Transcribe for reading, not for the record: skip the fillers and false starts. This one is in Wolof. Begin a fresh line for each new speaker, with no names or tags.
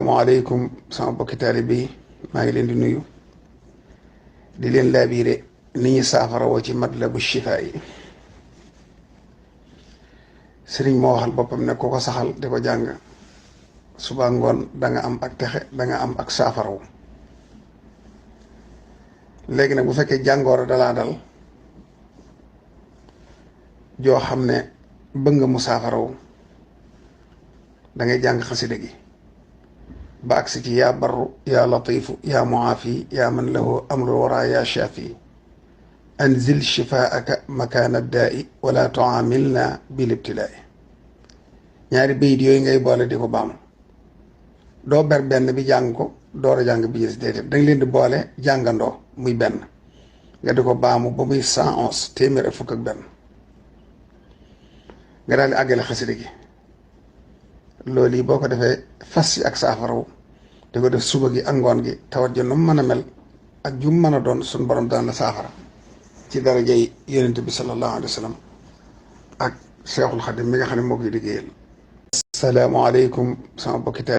asalaamaaleykum sama bokki taalibe yi maa ngi leen di nuyu di leen laabiire ni ñu saafara woo ci matlabu shifaa yi sëriñ moo waxal boppam ne ku ko saxal di ko jàng suba ngoon danga am ak texe danga am ak saafarawu léegi nag bu fekkee jàngooro dalaa dal joo xam ne bëgg nga mu saafarawu dangay jàng xasida gi ba agsi ci yaa barru yaa latifu yaa muaafi yaa man lahu amrul wara yaa shaafi anzil shifaaka makaana daa'i wala tuamilna bil ibtilaa'i ñaari bayit yooyu ngay boole di ko baam doo ber benn bi jàng ko door a jàng bi gis déedéet danga leen di boole jàngandoo muy benn nga di ko baamu ba muy 111 téeméer ak fukk ak benn nga daal di àggale xasida gi loolu yi boo ko defee fas yi ak saafarawu di ko def suba gi ak ngoon gi tawat ji nu mën a mel ak jum mën a doon suñ borom daan la saafara ci darajay yonent bi sallallahu alayhi wa sallam ak Seexul Xadim mi nga xam ne moo koy liggéeyal. asalaamaaleykum sama bokki